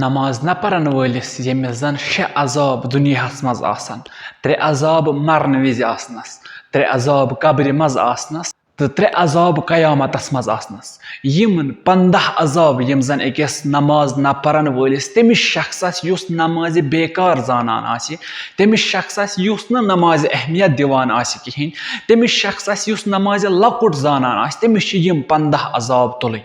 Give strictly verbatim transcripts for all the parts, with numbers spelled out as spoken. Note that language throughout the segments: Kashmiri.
نماز نہ پرن وٲلِس ییٚمِس زن شےٚ عذاب دُنیاہس منٛز آسن، ترٛےٚ عذاب مرنہٕ وِزِ آسنس، ترٛےٚ عذاب قبرِ منٛز آسنس تہٕ ترٛےٚ عذاب قیامتس منٛز آسنس۔ یِم پنٛداہ عذاب یِم زن أکِس نماز نہ پرن وٲلِس، تٔمِس شخصس یُس نمازِ بیکار زانان آسہِ، تٔمِس شخصس یُس نہٕ نمازِ اہمیت دِوان آسہِ کِہیٖنۍ، تٔمِس شخصس یُس نمازِ لۄکُٹ زانان آسہِ، تٔمِس چھِ یِم پنٛداہ عذاب تُلٕنۍ۔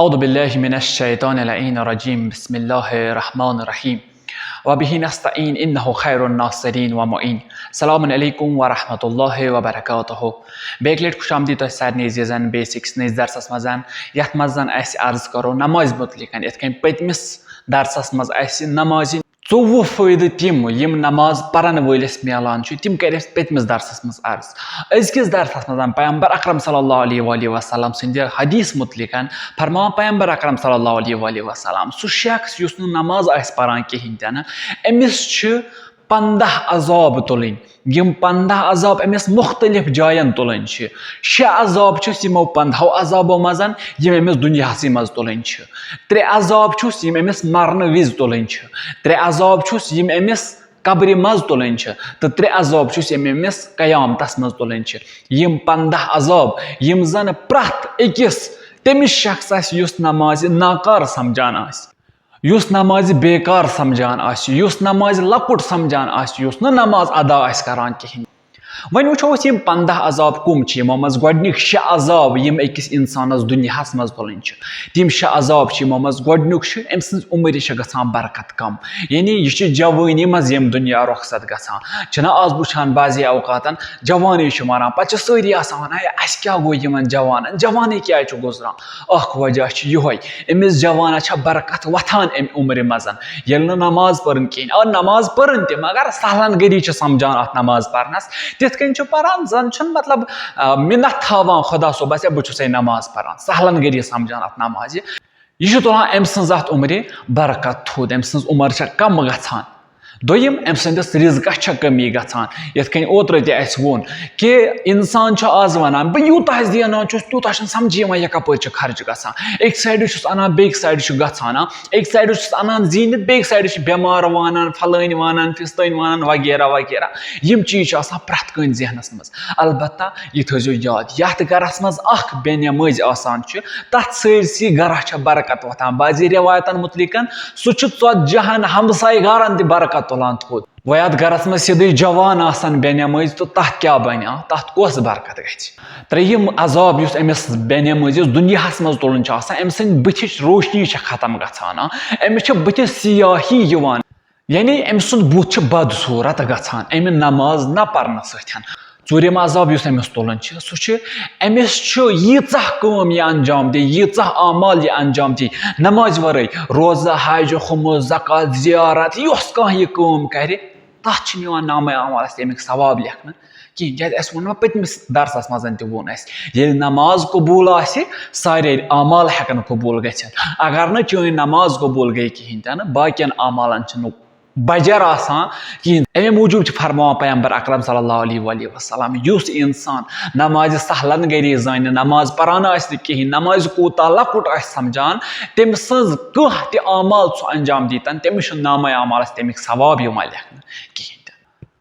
أعوذ بالله من الشيطان اللعين الرجيم. بسم الله الرحمن الرحيم. وبه نستعين إنه خير الناصرين ومعين. السلام عليكم ورحمة الله وبركاته. بیٚیہِ اَکہِ لَٹہِ خوش آمدید تۄہہِ سارنٕے عزیٖزَن بیٚیِس أکِس نٔیِس درسَس منٛز، یَتھ منٛز زَن اَسہِ عرض کَرو نمازِ مُتعلِقَن، یِتھ کٔنۍ پٔتمِس درسَس منٛز اَسہِ نمازِ ژوٚوُہ فٲیدٕ تِم، یِم نماز پرن وٲلِس میلان چھِ، تِم کَرِ اَسہِ پٔتمِس درسَس منٛز عرض۔ أزکِس درسَس منٛز پیغمبر اکرم صلی اللہ علیہ وآلہ وسلم سٕنٛدِ حدیث مُتعلِقَن فرماوان پیغمبر اکرم صلی اللہ علیہ وآلہ وسلم، سُہ شخص یُس نہٕ نماز آسہِ پران کِہیٖنۍ تہِ نہٕ، أمِس چھِ پنٛداہ عذاب تُلٕنۍ۔ یِم پنٛداہ عذاب أمِس مُختٔلِف جایَن تُلٕنۍ چھِ۔ شےٚ عذاب چھِس یِمو پنٛدہو عذابو منٛز، یِم أمِس دُنیاہسٕے منٛز تُلٕنۍ چھِ۔ ترٛےٚ عذاب چھُس یِم أمِس مرنہٕ وِزِ تُلٕنۍ چھِ۔ ترٛےٚ عذاب چھُس یِم أمِس قبرِ منٛز تُلٕنۍ چھِ۔ تہٕ ترٛےٚ عذاب چھُس یِم أمِس قیامتس منٛز تُلٕنۍ چھِ۔ یِم پنٛداہ عذاب، یِم زن پرٛٮ۪تھ أکِس تٔمِس شخص آسہِ یُس نمازِ ناکار سمجھان آسہِ، یُس نمازِ بیکار سمجھان آسہِ، یُس نمازِ لۄکُٹ سمجھان آسہِ، یُس نہٕ نماز ادا آسہِ کران کِہیٖنۍ۔ وۄنۍ وٕچھو أسۍ یِم پنٛداہ عذاب کُم چھِ۔ یِمو منٛز گۄڈٕنِکۍ شےٚ عذاب یِم أکِس اِنسانَس دُنیاہَس منٛز تُلٕنۍ چھِ، تِم شےٚ عذاب چھِ۔ یِمو منٛز گۄڈٕنیُک چھُ أمۍ سٕنٛز عُمرِ چھِ گژھان برکت کم، یعنی یہِ چھِ جوٲنی منٛز ییٚمہِ دُنیا رۄخصت گژھان۔ چھِنہ آز وٕچھان بعضے اوقاتَن جوانٕے چھِ مَران، پَتہٕ چھِ سٲری آسان وَنان، "ہے، اَسہِ کیٛاہ گوٚو یِمَن جوانَن؟ جوانٕے کیٛازِ چھُ گُزران؟" اَکھ وجہ چھُ یِہوٚے، أمِس جوانَس چھےٚ برکت وۄتھان اَمہِ عُمرِ منٛز، ییٚلہِ نہٕ نماز پٔرٕن کِہیٖنۍ۔ آ، نماز پٔرٕن تہِ، مگر سہلن گٔری چھِ سمجھان اَتھ نماز پَرنَس۔ تِتھ کٔنۍ چھُ پَران، زَن چھُنہٕ مطلب، آ، مِنت تھاوان خۄدا صٲبَس، "ہے، بہٕ چھُسَے نماز پَران"، سہلن گٔری سمجھان اَتھ نمازِ۔ یہِ چھُ تُلان أمۍ سٕنٛز اَتھ عُمرِ برکت تھوٚد، أمۍ سٕنٛز عُمر چھےٚ کم گژھان۔ دوٚیِم، أمۍ سٕنٛدِس رِزقَس چھےٚ کٔمی گژھان۔ یِتھ کٔنۍ اوترٕ تہِ اَسہِ ووٚن کہِ اِنسان چھُ آز وَنان، "بہٕ یوٗتاہ زینان چھُس، تیوٗتاہ چھُنہٕ سَمجھی یِوان، یہِ کَپٲرۍ چھُ خرچہٕ گژھان۔ أکۍ سایڈٕ چھُس اَنان، بیٚکہِ سایڈٕ چھُ گژھان، آ، أکۍ سایڈٕ چھُس اَنان زیٖنِتھ، بیٚکہِ سایڈٕ چھُ بٮ۪مار وانان، فَلٲنۍ وانان، فِستٲنۍ وانان، وغیرہ وغیرہ۔" یِم چیٖز چھِ آسان پرٛٮ۪تھ کٲنٛسہِ ذہنَس منٛز۔ البتہ یہِ تھٲیزیو یاد، یَتھ گَرَس منٛز اَکھ بے نٮ۪مٲزۍ آسان چھِ، تَتھ سٲرسٕے گَرَس چھےٚ برکت وۄتھان۔ بعضی رِوایتَن مُتعلِقَن، سُہ چھُ ژَتجی ہَن ہمسایہِ گَرَن تہِ برکت تُلان تھوٚد۔ وۄنۍ یَتھ گَرَس منٛز سیوٚدُے جوان آسَن بے نٮ۪مٲزۍ، تہٕ تَتھ کیٛاہ بَنہِ؟ آ، تَتھ کۄس برکت گژھِ؟ ترٛیٚیِم عذاب یُس أمِس بے نٮ۪مٲزِس دُنیاہَس منٛز تُلُن چھُ آسان، أمۍ سٕنٛدِ بٕتھِچ روشنی چھےٚ ختم گژھان۔ آ، أمِس چھِ بٕتھِس سیاہی یِوان۔ یعنی أمۍ سُنٛد بُتھ چھُ بدصوٗرت گژھان اَمہِ نماز نہ پرنہٕ سۭتۍ۔ ژوٗرِم عذاب یُس أمِس تُلُن چھُ، سُہ چھُ، أمِس چھُ ییٖژاہ کٲم یہِ انجام دی، ییٖژاہ اعمال یہِ انجام دی، نمازِ ورٲے، روزٕ، حج، خُمُس، زکوٰۃ، زیارت، یۄس کانٛہہ یہِ کٲم کرِ، تَتھ چھِنہٕ یِوان نامہ اعمالَس تَمیُک ثواب لیکھنہٕ کِہیٖنۍ۔ کیٛازِ اَسہِ ووٚن وۄنۍ پٔتمِس درسَس منٛز تہِ ووٚن اَسہِ، ییٚلہِ نماز قبوٗل آسہِ، سارے اعمال ہٮ۪کَن قبوٗل گٔژھِتھ۔ اگر نہٕ چٲنۍ نماز قبوٗل گٔے کِہیٖنۍ تہِ نہٕ، باقیَن اعمالَن چھُنہٕ بجر آسان کِہیٖنۍ۔ اَمے موٗجوٗب چھُ فرماوان پیغمبر اکرم صلی اللہ علیہ وآلہ وسلم، یُس اِنسان نمازِ سہلن گٔری زانہِ، نماز پران آسہِ نہٕ کِہیٖنۍ، نمازِ کوٗتاہ لۄکُٹ آسہِ سمجھان، تٔمۍ سٕنٛز کانٛہہ تہِ اعمال سُہ انجام دیٖتن، تٔمِس چھُنہٕ نامہ اعمالس تَمیُک ثواب یِوان لیکھنہٕ کِہیٖنۍ تہِ۔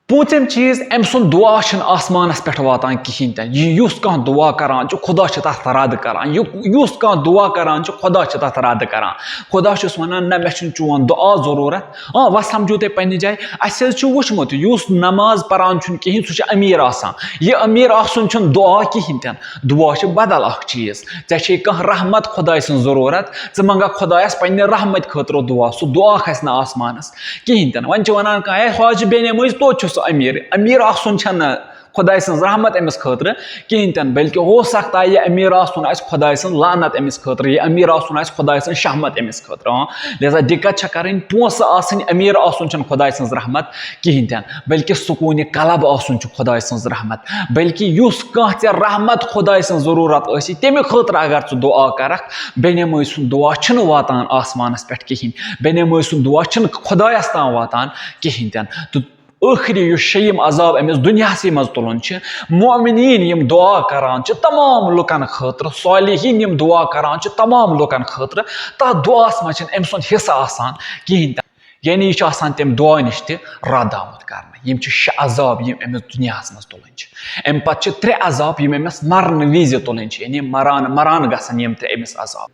پوٗنٛژِم چیٖز، أمۍ سُنٛد دُعا چھُنہٕ آسمانَس پٮ۪ٹھ واتان کِہیٖنۍ تہِ نہٕ۔ یہِ یُس کانٛہہ دُعا کران چھُ، خۄدا چھُ تَتھ رد کران۔ یہِ، یُس کانٛہہ دُعا کران چھُ، خۄدا چھُ تَتھ رد کران۔ خۄدا چھُس وَنان، "نہ، مےٚ چھُنہٕ چون دُعا ضروٗرت۔" آ، وۄنۍ سمجھو تُہۍ پننہِ جایہِ، اَسہِ حظ چھُ وُچھمُت، یُس نماز پران چھُنہٕ کِہیٖنۍ، سُہ چھُ أمیٖر آسان۔ یہِ أمیٖر آسُن چھُنہٕ دُعا کِہیٖنۍ تہِ نہٕ۔ دُعا چھُ بدل اکھ چیٖز۔ ژےٚ چھے کانٛہہ رحمت خۄداے سٕنٛز ضروٗرت، ژٕ منٛگکھ خۄدایَس پننہِ رحمتہِ خٲطرٕ دُعا۔ سُہ دُعا کھسہِ نہٕ آسمانَس کِہیٖنۍ تہِ نہٕ۔ وۄنۍ چھِ وَنان کانٛہہ، "ہے، ہُہ حظ چھُ بے نمٲزۍ، توتہِ چھُ سُہ أمیٖر۔" أمیٖر آسُن چھَنہٕ خۄداے سٕنٛز رحمت أمِس خٲطرٕ کِہیٖنۍ تہِ نہٕ، بٔلکہِ ہو سکتا ہے یہِ أمیٖر آسُن آسہِ خۄداے سٕنٛز لعنت أمِس خٲطرٕ، یہِ أمیٖر آسُن آسہِ خۄداے سٕنٛز شہمت أمِس خٲطرٕ۔ ہاں، لہذا دِقت چھےٚ کَرٕنۍ، پونٛسہٕ آسٕنۍ، أمیٖر آسُن چھُنہٕ خۄداے سٕنٛز رحمت کِہیٖنۍ تہِ نہٕ، بٔلکہِ سکوٗنِ قلب آسُن چھُ خۄداے سٕنٛز رحمت۔ بٔلکہِ یُس کانٛہہ ژےٚ رحمت خۄداے سٕنٛز ضروٗرت ٲسی، تَمہِ خٲطرٕ اگر ژٕ دُعا کَرَکھ، بے نمٲزۍ سُنٛد دُعا چھُنہٕ واتان آسمانَس پٮ۪ٹھ کِہیٖنۍ، بے نمٲزۍ سُنٛد دُعا چھُنہٕ خۄدایَس تام واتان کِہیٖنۍ تہِ نہٕ۔ تہٕ ٲخری یُس شیٚیِم عذاب أمِس دُنیاہسٕے منٛز تُلُن چھِ، مؤمنیٖن یِم دُعا کران چھِ تمام لُکن خٲطرٕ، صالحیٖن یِم دُعا کران چھِ تمام لُکن خٲطرٕ، تَتھ دُعاہَس منٛز چھِنہٕ أمۍ سُنٛد حصہٕ آسان کِہیٖنۍ تہِ نہٕ۔ یعنی یہِ چھُ آسان تَمہِ دُعا نِش تہِ رد آمُت کرنہٕ۔ یِم چھِ شےٚ عذاب یِم أمِس دُنیاہَس منٛز تُلٕنۍ چھِ۔ اَمہِ پتہٕ چھِ ترٛےٚ عذاب یِم أمِس مرنہٕ وِزِ تُلٕنۍ چھِ، یعنی مران، مران گژھن یِم تہِ أمِس عذاب۔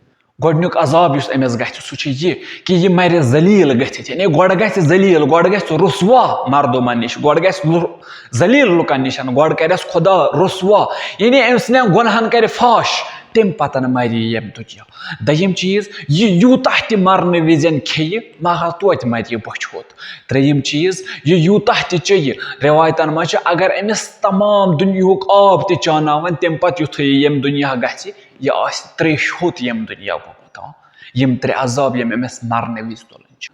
گۄڈٕنیُک عذاب یُس أمِس گژھِ، سُہ چھُ یہِ کہِ یہِ مرِ ذلیل گٔژھِتھ۔ یعنی گۄڈٕ گژھِ ذلیل، گۄڈٕ گژھِ رُسوا مردمن نِش، گۄڈٕ گژھِ لُ-، ذلیل لُکن نِش، گۄڈٕ کرٮ۪س خۄدا رُسوا، یعنی أمۍ سٕنٛدٮ۪ن گۄناہن کرِ فاش، تَمہِ پتہٕ مرِ یہِ ییٚمہِ دُنیا۔ دوٚیِم چیٖز، یہِ یوٗتاہ تہِ مرنہٕ وِزٮ۪ن کھیٚیہِ، مگر توتہِ مرِ یہِ بۄچھِ ہوٚت۔ ترٛیٚیِم چیٖز، یہِ یوٗتاہ تہِ چیٚیہِ، رِوایتن منٛز چھِ، اگر أمِس تمام دُنیہُک آب تہِ چاناوَن، تَمہِ پتہٕ یُتھُے یہِ ییٚمہِ دُنیا گژھِ، یہِ آسہِ تریش ہوٚت ییٚمہِ دُنیا گوٚمُت۔ ہاں، یِم ترٛےٚ عذاب یِم أمِس مرنہٕ وِزِ تُلٕنۍ چھِ۔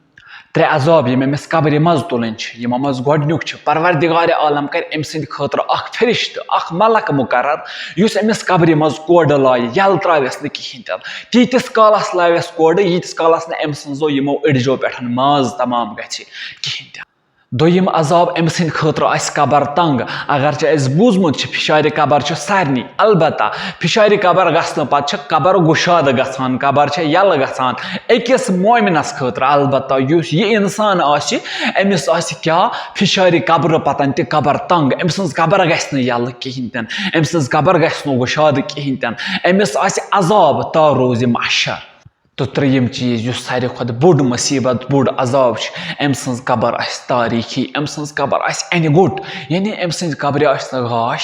ترٛےٚ عذاب یِم أمِس قبرِ منٛز تُلٕنۍ چھِ، یِمو منٛز گۄڈٕنیُک چھُ، پروردگار عالم کرِ أمۍ سٕنٛدِ خٲطرٕ اکھ فرشتہٕ، اکھ ملک مقرر، یُس أمِس قبرِ منٛز کورٕ لایہِ، یَلہٕ ترٛاوٮ۪س نہٕ کِہیٖنۍ تہِ نہٕ۔ تیٖتِس کالس لایوٮ۪س کورٕ، ییٖتِس کالس نہٕ أمۍ سٕنٛزو یِمو أڈجو پٮ۪ٹھ ماز تمام گژھِ کِہیٖنۍ تہِ نہٕ۔ دوٚیِم عذاب أمۍ سٕنٛدِ خٲطرٕ آسہِ قبر تنگ۔ اگرچہِ اَسہِ بوٗزمُت چھُ، فشارِ قبر چھُ سارنٕے، البتہ فشارِ قبر گژھنہٕ پتہٕ چھِ قبر گُشادٕ گژھان، قبر چھےٚ یَلہٕ گژھان أکِس مومنَس خٲطرٕ۔ البتہ یُس یہِ اِنسان آسہِ، أمِس آسہِ کیٛاہ؟ فشارِ قبرٕ پتَن تہِ قبر تنگ، أمۍ سٕنٛز قبر گژھِ نہٕ یَلہٕ کِہیٖنۍ تہِ نہٕ، أمۍ سٕنٛز قبر گژھِ نہٕ گُشادٕ کِہیٖنۍ تہِ نہٕ، أمِس آسہِ عذاب تا روزِ محشر۔ تہٕ ترٛیٚیِم چیٖز، یُس ساروی کھۄتہٕ بوٚڑ مُصیٖبت، بوٚڑ عذاب چھُ، أمۍ سٕنٛز قبر آسہِ تاریٖکی، أمۍ سٕنٛز قبر آسہِ اَنہِ گوٚٹ، یعنی أمۍ سٕنٛزِ قبرِ آسہِ نہٕ گاش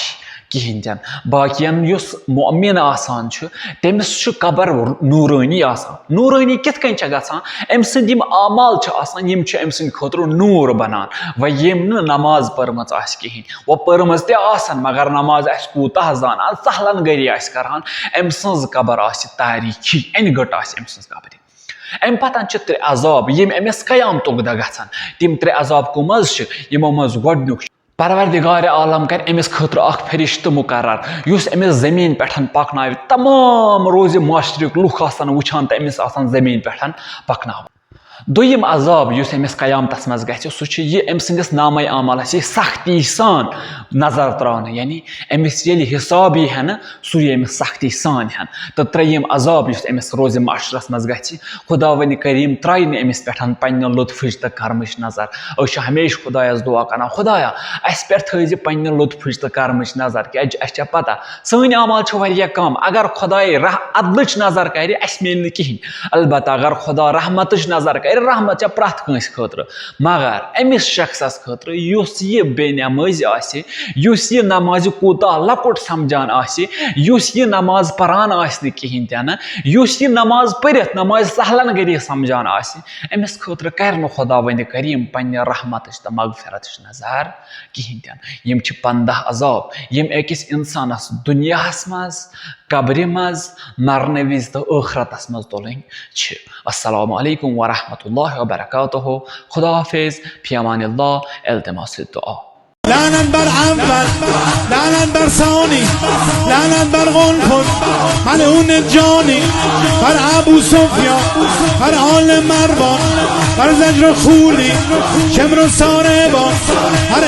کِہیٖنۍ تہِ نہٕ۔ باقیَن یُس مُؤمِن آسان چھُ، تٔمِس چھُ قبر نوٗرٲنی آسان۔ نوٗرٲنی کِتھ کٔنۍ چھےٚ گژھان؟ أمۍ سٕنٛدۍ یِم اعمال چھِ آسان، یِم چھِ أمۍ سٕنٛدِ خٲطرٕ نوٗر بَنان۔ وۄنۍ ییٚمۍ نہٕ نماز پٔرمٕژ آسہِ کِہیٖنۍ، وۄنۍ پٔرمٕژ تہِ آسن، مگر نماز آسہِ کوٗتاہ زانان، سہلن گٔری آسہِ کران، أمۍ سٕنٛز قبر آسہِ تاریٖکی، اَنہِ گٔٹ آسہِ أمۍ سٕنٛز قبرِ۔ اَمہِ پتہٕ چھِ ترٛےٚ عذاب، یِم أمِس قیامتُک دۄہ گژھن۔ تِم ترٛےٚ عذاب کٕم حظ چھِ؟ یِمو منٛز گۄڈٕنیُک چھُ، پروردگار عالم کرِ أمِس خٲطرٕ اکھ فرشتہٕ مقرر، یُس أمِس زٔمیٖن پٮ۪ٹھ پکناوِ، تمام روزِ معاشرٕکۍ لُکھ آسن وٕچھان تہٕ أمِس آسن زٔمیٖن پٮ۪ٹھ پکناوان۔ دوٚیِم عذاب یُس أمِس قیامتس منٛز گژھِ، سُہ چھُ یہِ، أمۍ سٕنٛدِس نامے عملس یی سختی سان نظر تراونہٕ، یعنی أمِس ییٚلہِ حساب یی ہٮ۪نہٕ، سُہ یی أمِس سختی سان ہٮ۪نہٕ۔ تہٕ ترٛیٚیِم عذاب یُس أمِس روزِ معاشرس منٛز گژھِ، خداوندِ کریم ترایہِ نہٕ أمِس پٮ۪ٹھ پننہِ لطفٕچ تہٕ کرمٕچ نظر۔ أسۍ چھِ ہمیشہِ خدایس دعا کران، خدایا، اسہِ پٮ۪ٹھ تھٲیزِ پننہِ لطفٕچ تہٕ کرمٕچ نظر، کیازِ اسہِ چھےٚ پتہ سٲنۍ اعمال چھِ واریاہ کم۔ اگر خدایہِ رح-، عدلٕچ نظر کرِ، اسہِ میلہِ نہٕ کِہیٖنۍ۔ البتہ اگر خدا رحمتٕچ نظر کرِ، رحمت چھےٚ پرٛٮ۪تھ کٲنٛسہِ خٲطرٕ۔ مگر أمِس شخصس خٲطرٕ یُس یہِ بے نمٲزی آسہِ، یُس یہِ نمازِ کوٗتاہ لۄکُٹ سمجھان آسہِ، یُس یہِ نماز پران آسہِ نہٕ کِہیٖنۍ تہِ نہٕ، یُس یہِ نماز پٔرِتھ نمازِ سہلن گٔری سمجھان آسہِ، أمِس خٲطرٕ کرِ نہٕ خداوندِ کریم پننہِ رحمتٕچ تہٕ مغفرتٕچ نظر کِہیٖنۍ تہِ نہٕ۔ یِم چھِ پنٛداہ عذاب، یِم أکِس اِنسانَس دُنیاہَس منٛز، قبرِ منٛز، مرنہٕ وِزِ تہٕ ٲخرتَس منٛز تُلٕنۍ چھِ۔ السلام علیکم ورحمۃ اللہ وبرکاتہ۔ خدا حافظ۔ فی امان اللہ۔ التماس دعا۔ لعنت بر اول، لعنت بر ثانی، لعنت بر قنفذ، ملعون جانی، بر ابو سفیان، بر آل مروان، بر زجر و خولی، شمر و ساربان، بر